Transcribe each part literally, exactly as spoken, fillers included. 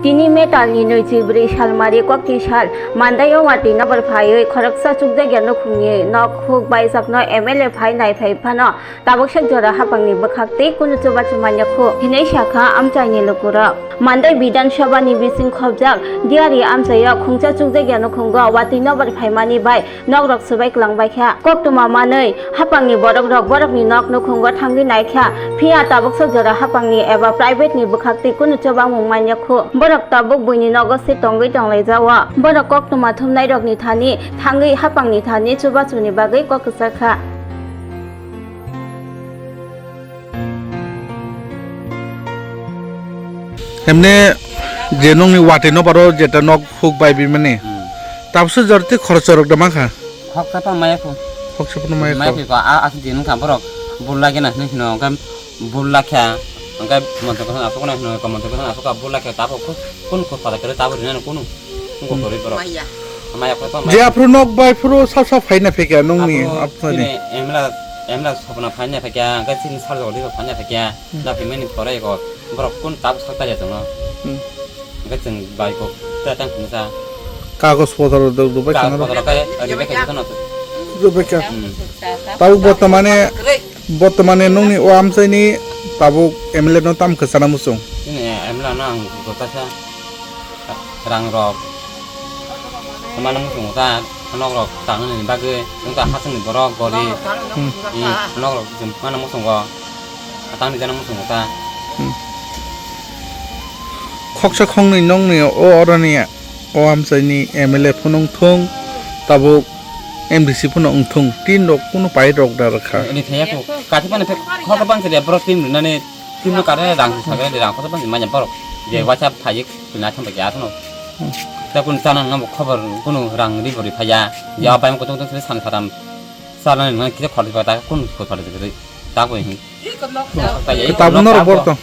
Tini May talni nwichi bwrwi salmari kokti sal, Mandaio watwi nokbar phaiwi khoroksa chukjakya nukhungni nok huk baijakno M L A phai naiphai phano tabuksak jora haphangni bwkhak tei kunu chubachu manya khu hinwi sakha amchaini lukurok. Mandai Bidhan Sabhani bising khopjak Diari amchaio khungsa chukjakya nukhungo watwi nokbar phaimani bai nokrok swbai kwlangbaikha. Koktwma manwi haphangni borokrok borokni nok nukhungo thangwi naikha, phiya tabuksa jora haphangni eba private ni bwkhaktwi kunu chubamung manya khu. Borok tabuk buini nogo se tongwi tonglaijao. Borok koktwma thumnairokni thani thangwi haphangni thani chubachuni bagwi kok kwchar kha. Hemne je nokni watwi nokbar o jeta nok huk bai bimani. Hmm. Tabuksa jora tei khoroksa rok da mankha. Khoroksa phano maya kho. Khoroksa phano maya kho. Maya kho, a, aswk din wngkha borok bul lagi na hinwi hino, hwnkhe bul lakha, hwnkhe montor kwthang aswk no hino, montor kwthang aswk kha bul lakha, tabuk kho, kunu kho pada kwrwi tabuk rinani kunu, wngkha kwrwi borok. Maya. Maya kho to maya. Je aphuru nok bai phuru sap sap phaina phekya nokni aphuru apnani. Chini emla, emla sopna phaina phekya, hwnkhe chini sarjok diba phaina phekya, hmm, na phimani pore ko, borok kun tabuk sak tarya chwngno. Hmm. Hwnkhe chwng bai kok ta tang phunukha. Kagoj podor rok rwbai kha norok. Kagoj podor rok khe rwbai kha jotono. Rwbai kha. Hmm. Tabuk bortomane, bortomane nokni o amchaini tabuk M L A no tam kwchana muchung. Chini M L A no ang gotasa rang rok. Mano muchungo ta, nok rok tangnani bagwi, wngkha hasongni borok, gori, hmm, i nok rok chwng mano muchungo, tangni jana muchungo ta. Hmm. Khoksa khoknwi nokni o oroni o amchaini M L A phano wngthung, tabuk M D C phano wngthung, tin rok kunu pai rok da rwkha. Ini thaya ko, kathi pani phek, khoksa bangsa de borok tin rwnani, tin no kare rang sakre de rang khoksa bangsa manya borok, je, hmm, waisa phai. Twi naithok bai khe aswkno. Hmm. Tei kunu chana nang bo khobor kunu rang ri bo ri phaiya. Ya, hmm, pai kutung kutung sani saram. Chana nang kisa khordi bai ta kunu khordi bai ta bo hin. Tabuk norok bor tong.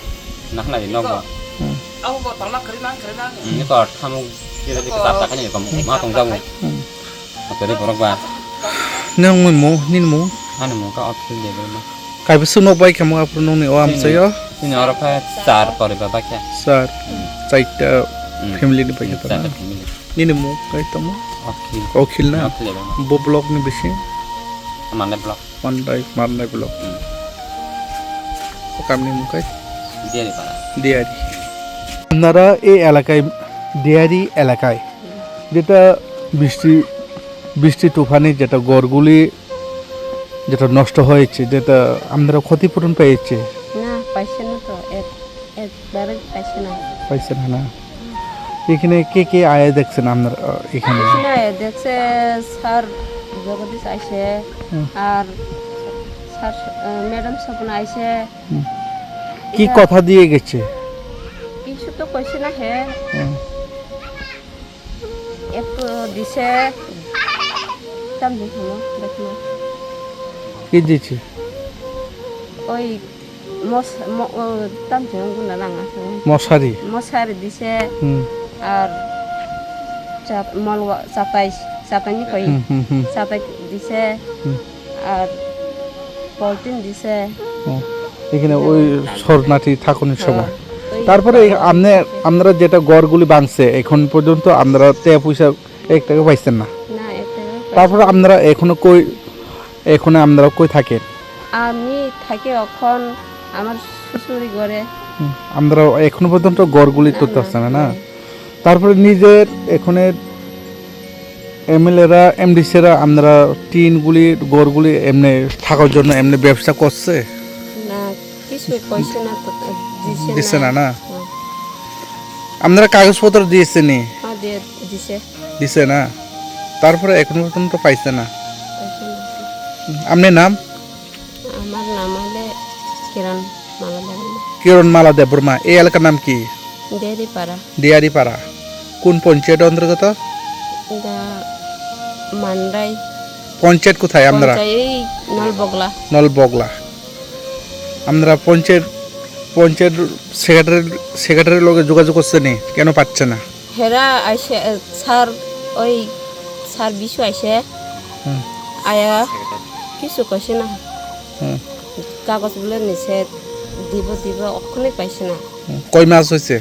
Nah, nah, nok bo. Hmm. Ni kor thamuk kisa kisa ta kani kom ma tong jabu. Hmm. Kwrwi borok ba. Nini mung, nini mung? Ani mung khe Akhil Debbarma. Kaibwswk nok bai khe mung aphuru nokni o amchaio? Chini oro khe char poribar bai khe. Char. Hmm. Chaita, hmm, family ni bai khe. Hmm, tongma. Chaita family. Nini mung kai tongma? Akhil. Akhil na? Akhil Debbarma. Bo block ni bising? Mandai block. Mandai, Mandai block. Hmm. O kamni mung kai? Diari para. Diari. আপনারা এই এলাকায়, ডিয়ারি এলাকায় যেটা বৃষ্টি, বৃষ্টি তুফানে যেটা ঘরগুলি যেটা নষ্ট হয়েছে, যেটা আপনারা ক্ষতিপূরণ পেয়েছে? না, পাইছে না তো, এক, একবারে পাইছে না। পাইছে না, না? এখানে কে কে আয়া দেখছেন আপনারা, আহ, এখানে? এখানে আয়া দেখছে স্যার জগদীশ আইছে, হুম। আর স্যার, আহ, ম্যাডাম স্বপ্ন আইছে। হুম। কি কথা দিয়ে গেছে? কিছু তো কইছে না হে। হুম। একটু দিছে, তাম দিছে না, দেখো না। কি দিছে? ওই মশ-, ম-, ও, তাম দিছে না, গুনা রাঙা আছে। মশারি? মশারি দিছে, হুম। আর চাপ-, মলওয়া-, চাতাই, চাতাইনি কই? হুম, হুম, হুম। চাতাই দিছে। হুম। আর পলিথিন দিছে। ও, এখানে ওই শরণার্থী থাকানোর সময়। হ্যাঁ, ওই তারপরে এই শরণার্থী আমনে-, থাকানোর সময়। আপনারা যেটা ঘরগুলি ভাঙছে, এখন পর্যন্ত আপনারা টেকা পয়সা এক টাকা পাইছেন না? না, এক টাকা পাইছি তারপরে না। আপনারা এখনো কই, এখনো আপনারা কই থাকেন? আমি থাকি এখন আমার শ্বশুরি ঘরে। হুম, আপনারা এখনো পর্যন্ত ঘরগুলি না, তুলতে না, পারছেন না, না? না। তারপরে নিজের এখানে এমএলএরা, এমডিসিরা আপনারা টিনগুলি, ঘরগুলি এমনি থাকার জন্য এমনি ব্যবস্থা করছে? না, কিছু কইছে না তো, দিছে দিছে না। না, না? হুম। আপনারা কাগজপত্র দিয়েছেন নি? হ্যাঁ, দিয়ে দিছে। দিছে না? তারপরে এখনো পর্যন্ত পাইছে না? পাইছে না। আপনার নাম? আমার নাম হলে কিরণ মালা দেববর্মা। কিরণ মালা দেববর্মা। এই এলাকার নাম কি? ডিয়ারিপাড়া। ডিয়ারিপাড়া। কোন পঞ্চায়েত অন্তর্গত? এটা মান্ডাই। পঞ্চায়েত কোথায় আপনারা? পঞ্চায়েত এই নলবগলা। নলবগলা। আপনারা পঞ্চায়েত, পঞ্চায়েত সেক্রেটারি, সেক্রেটারির লগে যোগাযোগ করছেন নি? কেন পাচ্ছে না? হেরা আইসে, এ, স্যার, ওই স্যার বিশু আইসে। হুম। আয়া কিছু কইছে না। হুম। কাগজ বলে নিছে, দিব, দিব, অখনই পাইছে না। হুম। কয় মাস হয়েছে?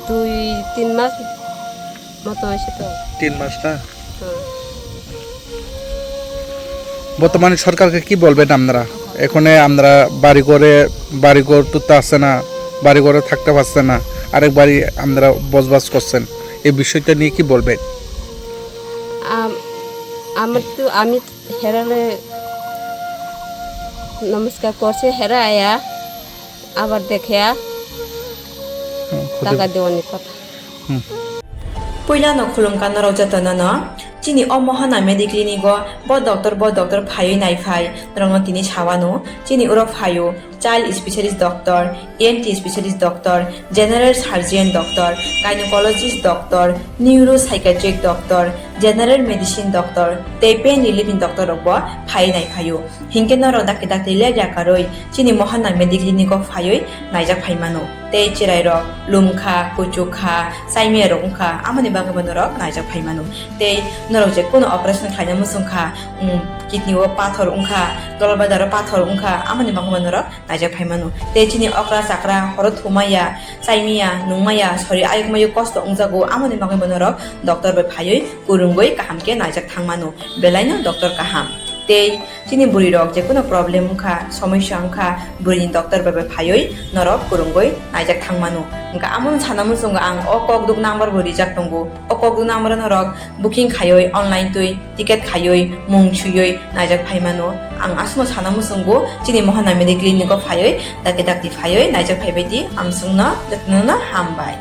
দুই তিন মাস মতো হয়েছে তো। তিন মাস না? হুম। বর্তমানে সরকারকে কি বলবেন আপনারা? এখানে আমরা বাড়ি ঘরে, বাড়ি ঘর তো আসছে না, বাড়ি ঘরে থাকতে পারছে না, আরেক বাড়ি আমরা বসবাস করছেন, এই বিষয়টা নিয়ে কি বলবেন? আম-, আমার তো, আমি হেরালে নমস্কার করছে, হেরা আয়া আবার দেখে হুম, টাকা দেওয়ানি কথা। হুম। Puilano khulumkha norok jotono no, chini o Mohana Mediclinic o bo doctor, bo doctor phaiwi naiphai, norokno tini sawano, chini oro phaio child specialist doctor, E N T specialist doctor, general surgeon doctor, gynecologist doctor, neuropsychiatric doctor, general medicine doctor, tei pain relief ni doctor rok bo phaiwi naiphaio. Hinkhe norok dakti dakti ler yakarwi chini Mohana Mediclinic o phaiwi naijak phaimano. Tei chwrairok lumkha, kuchukha, chaimiyarok wngkha, amoni bagwibo norok naijak phaimano. Tei norok je kuno operation khlaina muchungkha, um, kidney o pathor wngkha, gallbladder o pathor wngkha, amoni bagwibo norok naijak phaimano. Tei chini okra chakra horo thumaya, chaimaya, nungmaya, sori ayuk mayuk kosto wngjago, amoni bagwibo norok doctor bai phaiwi kwrwngwi kaham khe naijak thangmano. Belaino doctor kaham. Tei chini bwrwi rok je kuno problem wngkha, somosya wngkha, bwrwini doctor bai bai phaiwi norok kwrwngwi naijak thangmano. Hwnkha amono sana muchungo ang o kokduk number bo rijak tongo. O kokduk number o norok booking khaiwi online twi ticket khaiwi mung swiwi naijak phaimano. Ang aswkno sana muchungo chini Mohana Mediclinic o phaiwi dakti dakti phaiwi naijak phaibai di. Amswkno jotono hambai.